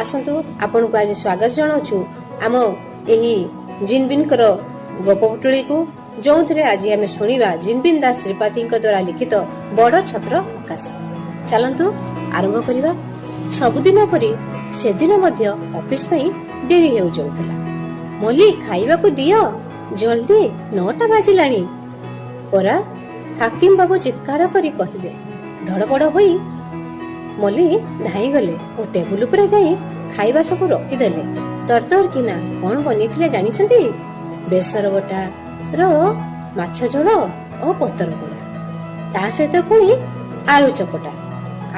ଆସନ୍ତୁ, ଆପଣଙ୍କୁ ଆଜି ସ୍ୱାଗତ ଜଣାଉଛୁ ଆମ ଏହି ଜିନବିନଙ୍କର ଗପ ପୁଟୁଳିକୁ, ଯେଉଁଥିରେ ଆଜି ଆମେ ଶୁଣିବା ଜିନବିନ ଦାସ ତ୍ରିପାଠୀଙ୍କ ଦ୍ୱାରା ଲିଖିତ ବଡ଼ ଛତ୍ର ଆକାଶ। ଚାଲନ୍ତୁ ଆରମ୍ଭ କରିବା। ସବୁଦିନ ପରି ସେଦିନ ମଧ୍ୟ ଅଫିସ ପାଇଁ ଡେରି ହେଉଯାଉଥିଲା। "ମଲ୍ଲି, ଖାଇବାକୁ ଦିଅ ଜଲ୍ଦି, 9ଟା ବାଜିଲାଣି ପରା," ହାକିମ ବାବୁ ଚିତ୍କାର କରି କହିଲେ। ଧଡ଼ପଡ଼ ହୋଇ ମଲ୍ଲି ଧାଇଁଗଲେ ଓ ଟେବୁଲ ଉପରେ ଯାଇ ଖାଇବା ସବୁ ରଖିଦେଲେ ତରତର କିନା। କଣ ବନେଇଥିଲେ ଜାଣିଛନ୍ତି? ବେସର ବଟା ର ମାଛ ଝୋଳ ଓ ପତର ପୋଡ଼ା, ତା ସହିତ ପୁଣି ଆଳୁ ଚକଟା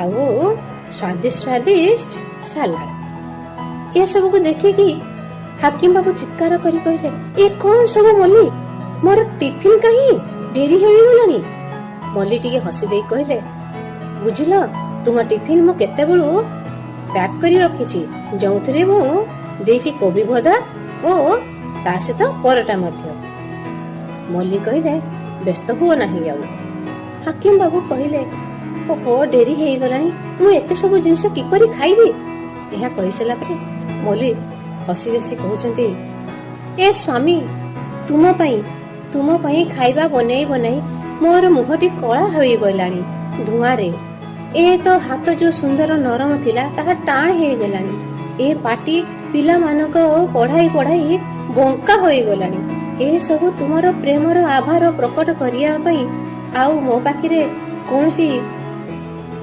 ଆଉ ସ୍ୱାଦିଷ୍ଟ ସ୍ୱାଦିଷ୍ଟ ସାଲାଡ। ଏସବୁକୁ ଦେଖିକି ହାକିମ ବାବୁ ଚିତ୍କାର କରି କହିଲେ, "ଏ କଣ ସବୁ ମଲ୍ଲି? ମୋର ଟିଫିନ କାହିଁ? ଡେରି ହେଇଗଲାଣି।" ମଲ୍ଲି ଟିକେ ହସି ଦେଇ କହିଲେ, "ବୁଝିଲ, ତୁମ ଟିଫିନ ମୁଁ କେତେବେଳୁ ପ୍ୟାକ୍ କରି ରଖିଛି, ଯେଉଁଥିରେ ମୁଁ ଦେଇଛି କୋବି ଭଜା ଓ ତା ସହିତ ପରଟା ମଧ୍ୟ।" ମଲ୍ଲି କହିଲେ, "ବ୍ୟସ୍ତ ହୁଅ ନାହିଁ ଆଉ।" ହାକିମ ବାବୁ କହିଲେ, "ଓହୋ, ଡେରି ହେଇଗଲାଣି, ମୁଁ ଏତେ ସବୁ ଜିନିଷ କିପରି ଖାଇବି?" ଏହା କହିସାରିଲା ପରେ ମଲ୍ଲି ହସି ହସି କହୁଛନ୍ତି, "ଏ ସ୍ୱାମୀ, ତୁମ ପାଇଁ ଖାଇବା ବନେଇ ବନେଇ ମୋର ମୁହଁଟି କଳା ହୋଇଗଲାଣି ଧୂଆଁରେ। ଏ ତ ହାତ ଯୋଉ ସୁନ୍ଦର ନରମ ଥିଲା, ତାହା ଟାଣ ହେଇଗଲାଣି। ଏ ପାଟି ପିଲାମାନଙ୍କ ପଢାଇ ପଢାଇ ବଙ୍କା ହୋଇଗଲାଣି। ଏସବୁ ତୁମର ପ୍ରେମର ଆଭାର ପ୍ରକଟ କରିବା ପାଇଁ ଆଉ ମୋ ପାଖରେ କୌଣସି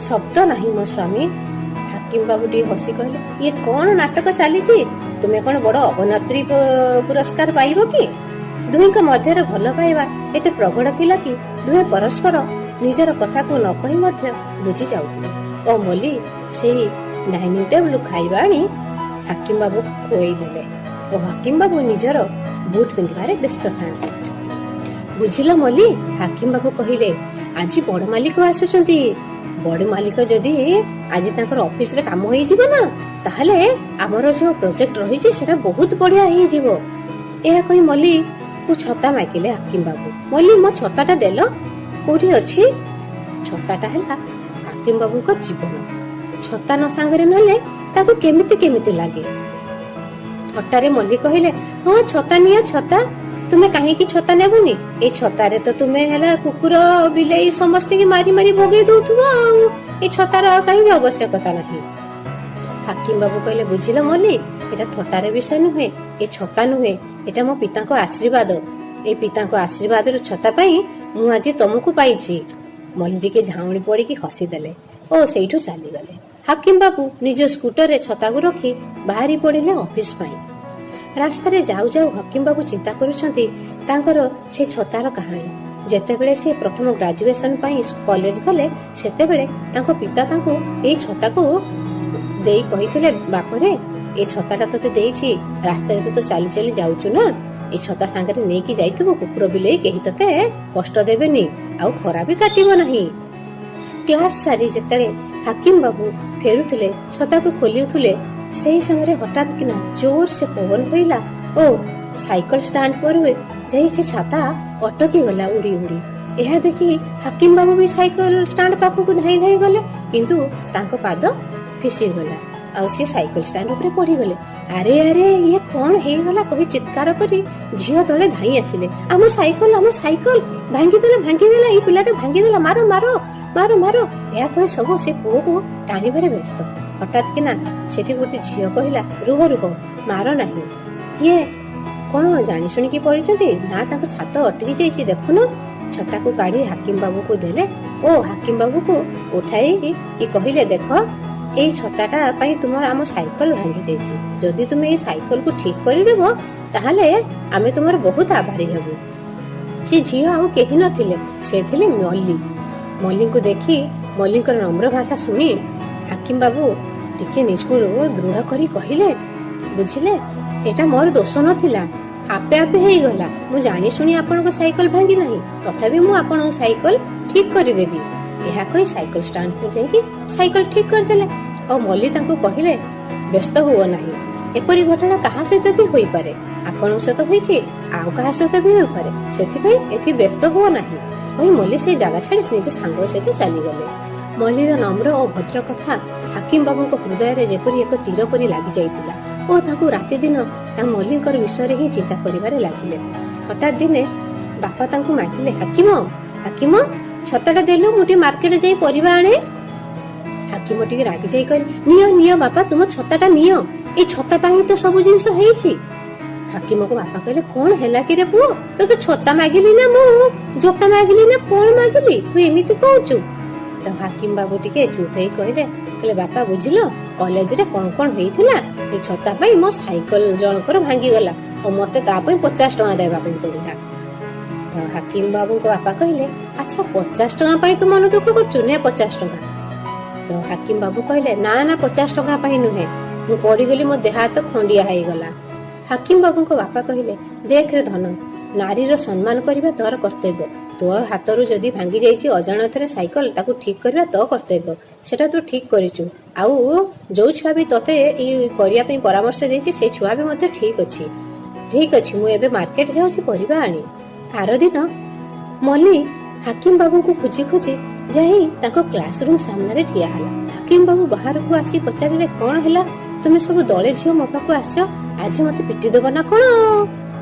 ଶବ୍ଦ ନାହିଁ ମୋ ସ୍ୱାମୀ।" ହାକିମ ବାବୁ ଟିକେ ହସି କହିଲେ, "ଇଏ କଣ ନାଟକ ଚାଲିଛି? ତୁମେ କଣ ବଡ ଅଭିନେତ୍ରୀ ପୁରସ୍କାର ପାଇବ କି?" ଦୁହିଁଙ୍କ ମଧ୍ୟରେ ଭଲ ପାଇବା ଏତେ ପ୍ରଗଢ ଥିଲା କି ଦୁହେଁ ପରସ୍ପର ନିଜର କଥାକୁ ନ କହି ମଧ୍ୟ ବୁଝି ଯାଉଥିଲେ। ଓ ମଲ୍ଲି ସେଇ ଡାଇନିଂ ଟେବୁଲ ଖାଇବା ଆଣି ହାକିମ ବାବୁକୁ ଖୁଏଇ ଦେଲେ ଓ ହାକିମ ବାବୁ ନିଜର ବୁଟ ପିନ୍ଧିବାରେ ବ୍ୟସ୍ତ ଥାନ୍ତି। "ବୁଝିଲ ମଲ୍ଲି," ହାକିମ ବାବୁ କହିଲେ, "ଆଜି ବଡ ମାଲିକ ଆସୁଛନ୍ତି। ବଡ ମାଲିକ ଯଦି ଆଜି ତାଙ୍କର ଅଫିସରେ କାମ ହେଇଯିବ ନା, ତାହେଲେ ଆମର ଯୋଉ ପ୍ରୋଜେକ୍ଟ ରହିଛି, ସେଟା ବହୁତ ବଢିଆ ହେଇଯିବ।" ଏହା କହି ମଲ୍ଲି କୁ ଛତା ମାଗିଲେ ହାକିମ ବାବୁ। "ମଲ୍ଲି, ମୋ ଛତାଟା ଦେଲ, କୋଉଠି ଅଛି?" ଛତାଟା ହେଲା ହାକିମ ବାବୁଙ୍କ ଜୀବନ। ଛତା ନ ସାଙ୍ଗରେ ନେଲେ ତାକୁ କେମିତି କେମିତି ଲାଗେ। ଥଟ୍ଟାରେ ମଲ୍ଲି କହିଲେ, "ହଁ, ଛତା ନିଅ ଛତା। ତୁମେ କାହିଁକି ଛତା ନେବନି? ଏଇ ଛତାରେ ତ ତୁମେ ହେଲା କୁକୁର ବିଲେଇ ସମସ୍ତଙ୍କୁ ମାରି ମାରି ଭଗେଇ ଦଉଥିବ, ଆଉ ଏଇ ଛତାର ଆଉ କାହିଁକି ଆବଶ୍ୟକତା ନାହିଁ?" ହାକିମ ବାବୁ କହିଲେ, "ବୁଝିଲ ମଲ୍ଲି, ଏଟା ଥଟ୍ଟାର ବିଷୟ ନୁହେଁ। ଏ ଛତା ନୁହେଁ, ଏଟା ମୋ ପିତାଙ୍କ ଆଶୀର୍ବାଦ। ଏଇ ପିତାଙ୍କ ଆଶୀର୍ବାଦର ଛତା ପାଇଁ ମୁଁ ଆଜି ତମକୁ ପାଇଛି।" ମଲ୍ଲି ଟିକେ ଝାଉଁଳି ପଡିକି ହସିଦେଲେ ଓ ସେଇଠୁ ଚାଲିଗଲେ। ହାକିମ ବାବୁ ନିଜ ସ୍କୁଟରରେ ଛତାକୁ ରଖି ବାହାରି ପଡିଲେ ଅଫିସ ପାଇଁ। ରାସ୍ତାରେ ଯାଉ ଯାଉ ହାକିମ ବାବୁ ଚିନ୍ତା କରୁଛନ୍ତି ତାଙ୍କର ସେ ଛତାର କାହାଣୀ। ଯେତେବେଳେ ସେ ପ୍ରଥମ ଗ୍ରାଜୁଏସନ ପାଇଁ କଲେଜ ଗଲେ, ସେତେବେଳେ ତାଙ୍କ ପିତା ତାଙ୍କୁ ଏଇ ଛତାକୁ ଦେଇ କହିଥିଲେ, "ବାପରେ, ଏ ଛତାଟା ତୋତେ ଦେଇଛି, ରାସ୍ତାରେ ତୁ ତ ଚାଲି ଚାଲି ଯାଉଛୁ ନା, ଏଇ ଛତା ସାଙ୍ଗରେ ନେଇକି ଯାଇଥିବୁ, କୁକୁର ବିଲେଇ କେହି ତତେ କଷ୍ଟ ଦେବେନି ଆଉ ଖରା ବି କାଟିବ ନାହିଁ।" କ୍ଲାସ ସାରି ଯେତେବେଳେ ହାକିମ ବାବୁ ଫେରୁଥିଲେ, ଛତାକୁ ଖୋଲିଉଥିଲେ, ସେହି ସମୟରେ ହଠାତ୍ କିନା ଜୋର ସେ ପବନ ହୋଇଲା ଓ ସାଇକେଲ ଷ୍ଟାଣ୍ଡ ପରେ ଯାଇ ସେ ଛତା ଅଟକି ଗଲା ଉଡି ଉଡି। ଏହା ଦେଖି ହାକିମ ବାବୁ ବି ସାଇକେଲ ଷ୍ଟାଣ୍ଡ ପାଖକୁ ଧାଇଁ ଧାଇଁ ଗଲେ, କିନ୍ତୁ ତାଙ୍କ ପାଦ ଫିସିଗଲା ଆଉ ସେ ସାଇକେଲ ଷ୍ଟାଣ୍ଡ ଉପରେ ପଡିଗଲେ। "ଆରେ ଆରେ, ଇଏ କଣ ହେଇଗଲା?" କହି ଚିତ୍କାର କରି ଝିଅ ଦଳେ ଧାଇଁ ଆସିଲେ। "ଆମ ସାଇକେଲ, ଆମ ସାଇକେଲ ଭାଙ୍ଗିଦେଲା, ଭାଙ୍ଗିଦେଲା, ଏଇ ପିଲାଟା ଭାଙ୍ଗିଦେଲା, ମାର ମାର ମାର ମାର!" ଏହା କହି ସବୁ ସେ ପୁଅକୁ ଟାଣିବାରେ ବ୍ୟସ୍ତ। ହଠାତ୍ କିନା ସେଠି ଗୋଟେ ଝିଅ କହିଲା, "ରୁହ ରୁହ, ମାର ନାହିଁ। ଇଏ କଣ ଜାଣି ଶୁଣିକି ପଡିଛନ୍ତି ନା ତାଙ୍କ ଛାତ ଅଟକି ଯାଇଛି ଦେଖୁନ?" ଛତାକୁ କାଢି ହାକିମ ବାବୁକୁ ଦେଲେ ଓ ହାକିମ ବାବୁକୁ ଉଠାଇ କି କହିଲେ, "ଦେଖ, ଏଇ ଛତାଟା ପାଇଁ ତୁମର ଆମ ସାଇକେଲ ଭାଙ୍ଗି ଯାଇଛି। ଯଦି ତୁମେ ଏଇ ସାଇକେଲକୁ ଠିକ କରିଦେବ, ତାହେଲେ ଆମେ ତୁମର ବହୁତ ଆଭାରୀ ହେବୁ।" ସେ ଝିଅ ଆଉ କେହି ନଥିଲେ, ସେ ଥିଲେ ମଲ୍ଲି। ମଲ୍ଲିଙ୍କୁ ଦେଖି, ମଲ୍ଲିଙ୍କର ନମ୍ର ଭାଷା ଶୁଣି ହାକିମ ବାବୁ ଟିକେ ନିଜକୁ ଦୃଢ କରି କହିଲେ, "ବୁଝିଲେ, ଏଇଟା ମୋର ଦୋଷ ନଥିଲା, ଆପେ ଆପେ ହେଇଗଲା। ମୁଁ ଜାଣି ଶୁଣି ଆପଣଙ୍କ ସାଇକେଲ ଭାଙ୍ଗି ନାହିଁ। ତଥାପି ମୁଁ ଆପଣଙ୍କ ସାଇକେଲ ଠିକ କରିଦେବି।" ଏହା କହି ସାଇକେଲ ଷ୍ଟାଣ୍ଡକୁ ଯାଇକି ସାଇକେଲ ଠିକ କରିଦେଲେ ଆଉ ମଲ୍ଲି ତାଙ୍କୁ କହିଲେ, "ବ୍ୟସ୍ତ ହୁଅ ନାହିଁ। ଏପରି ଘଟଣା କାହା ସହିତ ବି ହୋଇପାରେ। ଆପଣଙ୍କ ସହିତ ହୋଇଛି, ଆଉ କାହା ସହିତ ବି ହୋଇପାରେ। ସେଥିପାଇଁ ଏଥି ବ୍ୟସ୍ତ ହୁଅ ନାହିଁ," କହି ମଲ୍ଲି ସେଇ ଜାଗା ଛାଡି ନିଜ ସାଙ୍ଗ ସହିତ ଚାଲିଗଲେ। ମଲ୍ଲୀର ନମ୍ର ଓ ଭଦ୍ର କଥା ହାକିମ ବାବୁଙ୍କ ହୃଦୟରେ ଯେପରି ଏକ ତୀର ପରି ଲାଗିଯାଇଥିଲା ଓ ତାଙ୍କୁ ରାତିଦିନ ତା ମଲ୍ଲୀଙ୍କର ବିଷୟରେ ହିଁ ଚିନ୍ତା କରିବାରେ ଲାଗିଲେ। ହଠାତ୍ ଦିନେ ବାପା ତାଙ୍କୁ ମାଗିଲେ, "ହାକିମ, ହାକିମ, ଛତାଟା ଦେଲୁ, ମୁଁ ଟିକେ ମାର୍କେଟ ଯାଇ ପରିବା ଆଣେ।" ହାକିମ ଟିକେ ରାଗି ଯାଇ କହିଲେ, "ନିଅ, ନିଅ ବାପା, ତୁମ ଛତାଟା ନିଅ। ଏଇ ଛତା ପାଇଁ ତ ସବୁ ଜିନିଷ ହେଇଛି।" ହାକିମକୁ ବାପା କହିଲେ, "କଣ ହେଲା କି ରେ ପୁଅ? ତୋତେ ଛତା ମାଗିଲି ନା ମୁଁ ଜୋତା ମାଗିଲି ନା କଣ ମାଗିଲି, ତୁ ଏମିତି କହୁଛୁ?" ତ ହାକିମ ବାବୁ ଟିକେ ଚୁପ୍ ହେଇ କହିଲେ, "ବାପା, ବୁଝିଲ କଲେଜରେ କଣ କଣ ହେଇଥିଲା? ଏଇ ଛତା ପାଇଁ ମୋ ସାଇକେଲ ଜଣଙ୍କର ଭାଙ୍ଗିଗଲା ଓ ମତେ ତା ପାଇଁ 50 ଟଙ୍କା ଦେବା ପାଇଁ ପଡିଲା।" ତ ହାକିମ ବାବୁଙ୍କ ବାପା କହିଲେ, "ଆଚ୍ଛା, 50 ଟଙ୍କା ପାଇଁ ତୁ ମନ ଦୁଃଖ କରୁଛୁ? ନେ 50 ଟଙ୍କା।" ତ ହାକିମ ବାବୁ କହିଲେ, "ନା ନା, 50 ଟଙ୍କା ପାଇଁ ନୁହେଁ, ମୁଁ ପଡିଗଲି, ମୋ ଦେହ ହାତ ଖଣ୍ଡିଆ ହେଇଗଲା।" ହାକିମ ବାବୁଙ୍କ ବାପା କହିଲେ, "ଦେଖରେ ଧନ, ନାରୀର ସମ୍ମାନ କରିବା ତୋର କର୍ତ୍ତବ୍ୟ। ତୋ ହାତରୁ ଯଦି ଭାଙ୍ଗି ଯାଇଛି ଅଜାଣତରେ ସାଇକେଲ, ତାକୁ ଠିକ କରିବା ତୋ କର୍ତ୍ତବ୍ୟ। ସେଟା ତୁ ଠିକ କରିଛୁ। ଆଉ ଯୋଉ ଛୁଆ ବି ତତେ ଏଇ କରିବା ପାଇଁ ପରାମର୍ଶ ଦେଇଛି, ସେ ଛୁଆ ବି ମଧ୍ୟ ଠିକ ଅଛି। ଠିକ ଅଛି, ମୁଁ ଏବେ ମାର୍କେଟ ଯାଉଛି ପରିବା ଆଣି।" ଆର ଦିନ ମଲ୍ଲି ହାକିମ ବାବୁଙ୍କୁ ଖୋଜି ଖୋଜି ଯାଇ ତାଙ୍କ କ୍ଲାସ ରୁମ୍ ସାମ୍ନାରେ ଠିଆ ହେଲା। ହାକିମ ବାବୁ ବାହାରକୁ ଆସି ପଚାରିଲେ, "କଣ ହେଲା, ତୁମେ ସବୁ ଦଳେ ଝିଅ ମୋ ପାଖକୁ ଆସିଛ? ଆଜି ମତେ ପିଟି ଦେବ ନା କଣ?"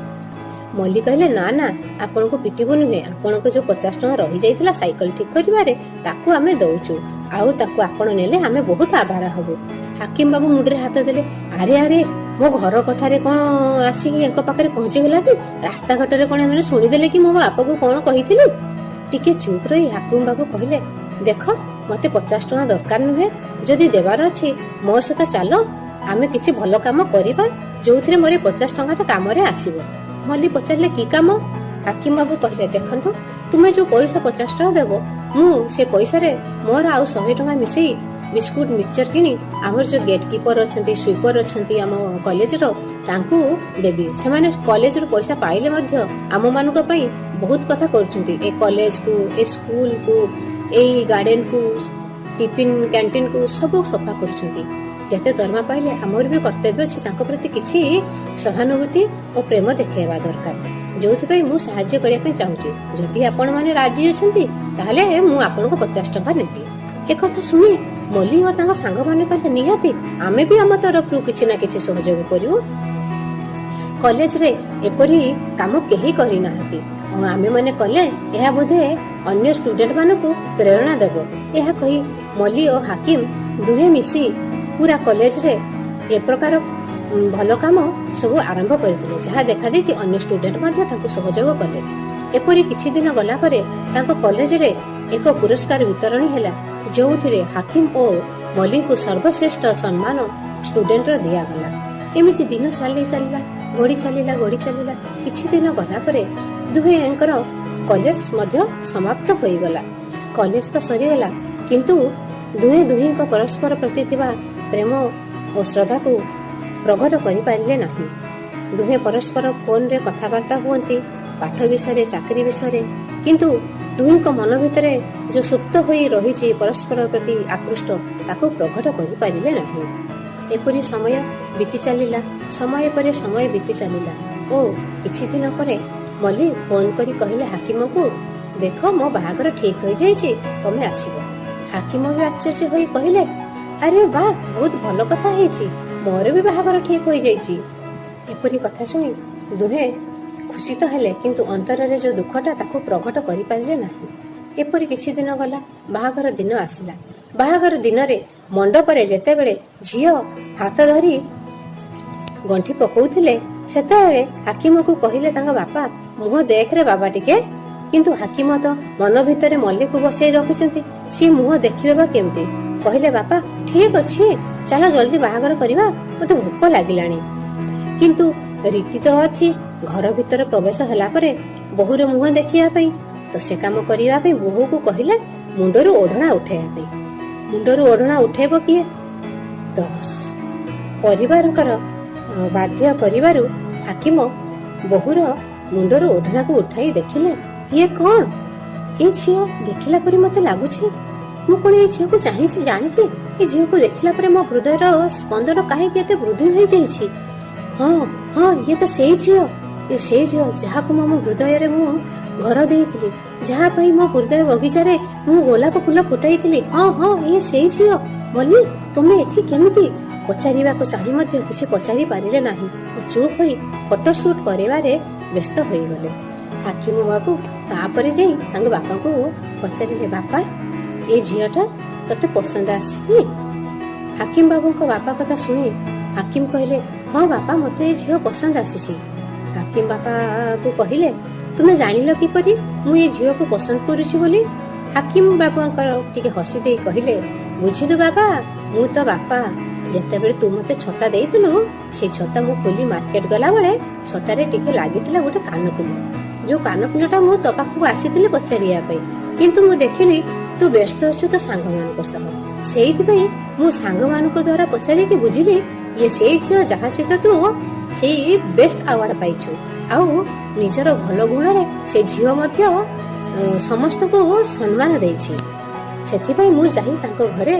ମଲ୍ଲି କହିଲେ, "ନା ନା, ଆପଣଙ୍କୁ ପିଟିବୁ ନୁହେଁ। ଆପଣଙ୍କ ଯୋଉ 50 ଟଙ୍କା ରହିଯାଇଥିଲା ସାଇକେଲ ଠିକ କରିବାରେ, ତାକୁ ଆମେ ଦଉଛୁ। ଆଉ ତାକୁ ଆପଣ ନେଲେ ଆମେ ବହୁତ ଆଭାର ହବୁ।" ହାକିମ ବାବୁ ମୁଣ୍ଡରେ ହାତ ଦେଲେ, "ଆରେ ଆରେ, ମୋ ଘର କଥାରେ କଣ ଆସିକି ୟାଙ୍କ ପାଖରେ ପହଞ୍ଚିଗଲା କି? ରାସ୍ତାଘାଟରେ କଣ ଏମାନେ ଶୁଣିଦେଲେ କି ମୋ ବାପାକୁ କଣ କହିଥିଲି?" ଟିକେ ଚୁପ୍ ରହି ହାକିମ ବାବୁ କହିଲେ, "ଦେଖ, ମତେ 50 ଟଙ୍କା ଦରକାର ନୁହେଁ। ଯଦି ଦେବାର ଅଛି, ମୋ ସହିତ ଚାଲ, ଆମେ କିଛି ଭଲ କାମ କରିବା, ଯୋଉଥିରେ ମୋର ଏ 50 ଟଙ୍କାଟା କାମରେ ଆସିବ।" ମଲ୍ଲି ପଚାରିଲେ, "କି କାମ?" ହାକିମ ବାବୁ କହିଲେ, "ଦେଖନ୍ତୁ, ତୁମେ ଯୋଉ ପଇସା 50 ଟଙ୍କା ଦେବ, ମୁଁ ସେ ପଇସାରେ ମୋର ଆଉ 100 ଟଙ୍କା ମିଶେଇ ବିସ୍କୁଟ ମିକ୍ସଚର କିଣି ଆମର ଯୋଉ ଗେଟ୍ କିପର ଅଛନ୍ତି, ସୁଇପର ଅଛନ୍ତି ଆମ କଲେଜର, ତାଙ୍କୁ ଦେବି। ସେମାନେ କଲେଜରୁ ପଇସା ପାଇଲେ ମଧ୍ୟ ଆମମାନଙ୍କ ପାଇଁ ବହୁତ କଥା କରୁଛନ୍ତି। ଏ କଲେଜକୁ, ଏ ସ୍କୁଲକୁ, ଏଇ ଗାର୍ଡେନକୁ, ଟିଫିନ କ୍ୟାଣ୍ଟିନକୁ ସବୁ ସଫା କରୁଛନ୍ତି। ଯେତେ ଦରମା ପାଇଲେ ଆମର ବି କର୍ତ୍ତବ୍ୟ ଅଛି ତାଙ୍କ ପ୍ରତି କିଛି ସହାନୁଭୂତି ଓ ପ୍ରେମ ଦେଖେଇବା ଦରକାର, ଯୋଉଥିପାଇଁ ମୁଁ ସାହାଯ୍ୟ କରିବା ପାଇଁ ଚାହୁଁଛି। ଯଦି ଆପଣମାନେ ରାଜି ଅଛନ୍ତି, ତାହେଲେ ମୁଁ ଆପଣଙ୍କୁ 50 ଟଙ୍କା ନେବି।" ଏକଥା ଶୁଣି ମଲ୍ଲି ଓ ତାଙ୍କ ସାଙ୍ଗମାନେ କହିଲେ, "ନିହାତି, ଆମେ ବି ଆମ ତରଫରୁ କିଛି ନା କିଛି ସହଯୋଗ କରିବୁ। କଲେଜରେ ଏପରି କାମ କେହି କରିନାହାନ୍ତି ଆଉ ଆମେମାନେ କଲେ ଏହା ବୋଧେ ଅନ୍ୟ ଷ୍ଟୁଡେଣ୍ଟ ମାନଙ୍କୁ ପ୍ରେରଣା ଦେବ।" ଏହା କହି ମଲ୍ଲି ଓ ହାକିମ ଦୁହେଁ ମିଶି ପୁରା କଲେଜରେ ଏ ପ୍ରକାର ଭଲ କାମ ସବୁ ଆରମ୍ଭ କରିଥିଲେ, ଯାହା ଦେଖାଦେଖି ଅନ୍ୟ ଷ୍ଟୁଡେଣ୍ଟ ମଧ୍ୟ ତାଙ୍କୁ ସହଯୋଗ କଲେ। ଏପରି କିଛି ଦିନ ଗଲା ପରେ ତାଙ୍କ କଲେଜରେ ଏକ ପୁରସ୍କାର ବିତରଣୀ ହେଲା, ଯେଉଁଥିରେ ହାକିମ ଓ ମଲ୍ଲିଙ୍କୁ ସର୍ବଶ୍ରେଷ୍ଠ ସମ୍ମାନ ଷ୍ଟୁଡେଣ୍ଟର ଦିଆଗଲା। ଏମିତି ଦିନ ଚାଲି ଚାଲିଲା, ଗଡି ଚାଲିଲା, ଗଡି ଚାଲିଲା। କିଛି ଦିନ ଗଲା ପରେ ଦୁହେଁଙ୍କର କଲେଜ ମଧ୍ୟ ସମାପ୍ତ ହୋଇଗଲା। କଲେଜ ତ ସରିଗଲା, କିନ୍ତୁ ଦୁହେଁ ଦୁହିଁଙ୍କ ପରସ୍ପର ପ୍ରତି ଥିବା ପ୍ରେମ ଓ ଶ୍ରଦ୍ଧାକୁ ପ୍ରକଟ କରିପାରିଲେ ନାହିଁ। ଦୁହେଁ ପରସ୍ପର ଫୋନରେ କଥାବାର୍ତ୍ତା ହୁଅନ୍ତି, ପାଠ ବିଷୟରେ, ଚାକିରି ବିଷୟରେ, କିନ୍ତୁ ଦୁହିଁଙ୍କ ମନ ଭିତରେ ଯୋଉ ସୁପ୍ତ ହୋଇ ରହିଛି ପରସ୍ପର ପ୍ରତି ଆକୃଷ୍ଟ, ତାକୁ ପ୍ରକଟ କରିପାରିଲେ ନାହିଁ। ଏପରି ସମୟ ବିତି ଚାଲିଲା, ସମୟ ପରେ ସମୟ ବିତି ଚାଲିଲା ଓ କିଛି ଦିନ ପରେ ମଲ୍ଲି ଫୋନ କରି କହିଲେ ହାକିମକୁ, "ଦେଖ, ମୋ ବାହାଘର ଠିକ ହୋଇଯାଇଛି, ତମେ ଆସିବ।" ହାକିମ ବି ଆଶ୍ଚର୍ଯ୍ୟ ହୋଇ କହିଲେ, "ଆରେ ବା, ବହୁତ ଭଲ କଥା ହେଇଛି, ମୋର ବି ବାହାଘର ଠିକ ହୋଇଯାଇଛି।" ଏପରି କଥା ଶୁଣି ଦୁହେଁ ଖୁସି ତ ହେଲେ, କିନ୍ତୁ ଅନ୍ତରରେ ଯୋଉ ଦୁଃଖଟା, ତାକୁ ପ୍ରକଟ କରିପାରିଲେ ନାହିଁ। ଏପରି କିଛି ଦିନ ଗଲା, ବାହାଘର ଦିନ ଆସିଲା। ବାହାଘର ଦିନରେ ମଣ୍ଡପରେ ଯେତେବେଳେ ଝିଅ ହାତ ଧରି ଗଣ୍ଠି ପକଉଥିଲେ, ସେତେବେଳେ ହାକିମକୁ କହିଲେ ତାଙ୍କ ବାପା, "ମୁହଁ ଦେଖରେ ବାବା ଟିକେ।" କିନ୍ତୁ ହାକିମ ତ ମନ ଭିତରେ ମଲ୍ଲିକୁ ବସେଇ ରଖିଛନ୍ତି, ସିଏ ମୁହଁ ଦେଖିବେ ବା କେମିତି? କହିଲେ, "ବାପା, ଠିକ ଅଛି, ଚାଲ ଜଲ୍ଦି ବାହାଘର କରିବା, ମତେ ଭୋକ ଲାଗିଲାଣି।" କିନ୍ତୁ ରୀତି ତ ଅଛି, ଘର ଭିତରେ ପ୍ରବେଶ ହେଲା ପରେ ବୋହୂର ମୁହଁ ଦେଖିବା ପାଇଁ। ତ ସେ କାମ କରିବା ପାଇଁ ବୋହୂକୁ କହିଲେ ମୁଣ୍ଡରୁ ଓଢଣା ଉଠେଇବା ପାଇଁ। ମୁଣ୍ଡରୁ ଓଢଣା ଉଠେଇବ କିଏ? ତ ପରିବାରଙ୍କର ବାଧ୍ୟ କରିବାରୁ ହାକିମ ବୋହୂର ମୁଣ୍ଡରୁ ଓଢଣାକୁ ଉଠାଇ ଦେଖିଲେ, ଇଏ କଣ? ଏ ଝିଅ ଦେଖିଲା ପରି ମତେ ଲାଗୁଛି। ମୁଁ କଣ ଏଇ ଝିଅକୁ ଚାହିଁଛି, ଜାଣିଛି? ଏ ଝିଅକୁ ଦେଖିଲା ପରେ ମୋ ହୃଦୟର ସ୍ପନ୍ଦନ କାହିଁକି ଏତେ ବୃଦ୍ଧି ହୋଇଯାଇଛି? ହଁ ହଁ, ଇଏ ତ ସେଇ ଝିଅ। ଏ ସେ ଝିଅ ଯାହାକୁ ମୁଁ ମୋ ହୃଦୟରେ ମୁଁ ଘର ଦେଇଥିଲି, ଯାହା ପାଇଁ ମୋ ହୃଦୟ ବଗିଚାରେ ମୁଁ ଗୋଲାପ ଫୁଲ ଫୁଟାଇଥିଲି। ହଁ ହଁ, ଏ ସେଇ ଝିଅ। ମଲ୍ଲି, ତୁମେ ଏଠି କେମିତି? ପଚାରିବାକୁ ଚାହିଁ ମଧ୍ୟ କିଛି ପଚାରି ପାରିଲେ ନାହିଁ ଓ ଚୁପ୍ ହୋଇ ଫଟୋ ସୁଟ୍ କରିବାରେ ବ୍ୟସ୍ତ ହୋଇଗଲେ। ହାକିମ ବାବୁ ତାପରେ ଯାଇ ତାଙ୍କ ବାପାଙ୍କୁ ପଚାରିଲେ, "ବାପା, ଏ ଝିଅଟା ତତେ ପସନ୍ଦ ଆସିଛି?" ହାକିମ ବାବୁଙ୍କ ବାପା କଥା ଶୁଣି ହାକିମ କହିଲେ, "ହଁ ବାପା, ମତେ ଏ ଝିଅ ପସନ୍ଦ ଆସିଛି।" ହାକିମ ବାପାକୁ କହିଲେ, "ତୁମେ ଜାଣିଲ କିପରି ମୁଁ ଏ ଝିଅକୁ ପସନ୍ଦ କରୁଛି ବୋଲି?" ହାକିମ ବାବୁଙ୍କର ଟିକେ ହସି ଦେଇ କହିଲେ, "ବୁଝିଲୁ ବାବା, ମୁଁ ତ ବାପା, ଯେତେବେଳେ ତୁ ମତେ ଛତା ଦେଇଥିଲୁ, ସେଇ ଛତା ମୁଁ ଖୋଲି ମାର୍କେଟ ଗଲାବେଳେ ଛତାରେ ଟିକେ ଲାଗିଥିଲା ଗୋଟେ କାନଫୁଲ। ଯୋଉ କାନଫୁଲଟା ମୁଁ ତୋ ପାଖକୁ ଆସିଥିଲି ପଚାରିବା ପାଇଁ, କିନ୍ତୁ ମୁଁ ଦେଖିଲି ତୁ ବ୍ୟସ୍ତ ଅଛୁ ତୋ ସାଙ୍ଗମାନଙ୍କ ସହ। ସେଇଥିପାଇଁ ମୁଁ ସାଙ୍ଗମାନଙ୍କ ଦ୍ଵାରା ପଚାରିକି ବୁଝିଲି, ଇଏ ସେଇ ଝିଅ ଯାହା ସହିତ ତୁ ସେଇ ବେଷ୍ଟ ଆୱାର୍ଡ ପାଇଛୁ। ଆଉ ନିଜର ଭଲ ଗୁଣରେ ସେ ଝିଅ ମଧ୍ୟ ସମସ୍ତଙ୍କୁ ସମ୍ମାନ ଦେଇଛି। ସେଥିପାଇଁ ମୁଁ ଯାଇ ତାଙ୍କ ଘରେ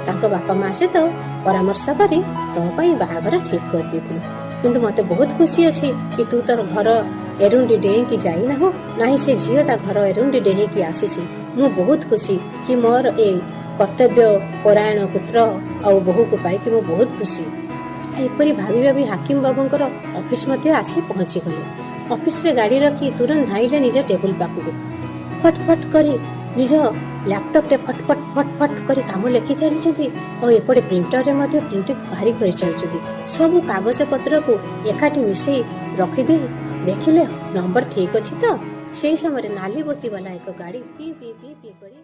ତାଙ୍କ ବାପା ମା ସହିତ ପରାମର୍ଶ କରି ତୋ ପାଇଁ ବାହାଘର ଠିକ କରିଦେଇଥିଲି। କିନ୍ତୁ ମତେ ବହୁତ ଖୁସି ଅଛି କି ତୁ ତୋର ଘର ଏରୁଣ୍ଡି ଡେଇଁକି ଯାଇନାହୁଁ, ନାହିଁ ସେ ଝିଅ ତା ଘର ଏରୁଣ୍ଡି ଡେଇଁକି ଆସିଛି। ମୁଁ ବହୁତ ଖୁସି କି ମୋର ଏ କର୍ତ୍ତବ୍ୟ ପରାୟଣ ପୁତ୍ର ଆଉ ବୋହୂକୁ ପାଇକି ମୁଁ ବହୁତ ଖୁସି।" ଏପରି ଭାବି ଭାବି ହାକିମ ବାବୁଙ୍କର ଅଫିସ ମଧ୍ୟ ଆସି ପହଞ୍ଚିଗଲେ। ଅଫିସରେ ଗାଡି ରଖି ତୁରନ୍ତ ଧାଇଁଲେ ନିଜ ଟେବୁଲ ପାଖକୁ। ଫଟ ଫଟ କରି ନିଜ ଲ୍ୟାପଟପରେ ଫଟ ଫଟ ଫଟ ଫଟ କରି କାମ ଲେଖି ଚାଲିଛନ୍ତି ଆଉ ଏପଟେ ପ୍ରିଣ୍ଟରରେ ମଧ୍ୟ ପ୍ରିଣ୍ଟିଂ ବାହାରି କରି ଚାଲିଛନ୍ତି। ସବୁ କାଗଜ ପତ୍ରକୁ ଏକାଠି ମିଶେଇ ରଖିଦେଇ ଦେଖିଲେ ନମ୍ବର ଠିକ ଅଛି ତ। ସେଇ ସମୟରେ ନାଲି ବତୀ ବାଲା ଏକ ଗାଡି ପି ପି ପି ପି କରି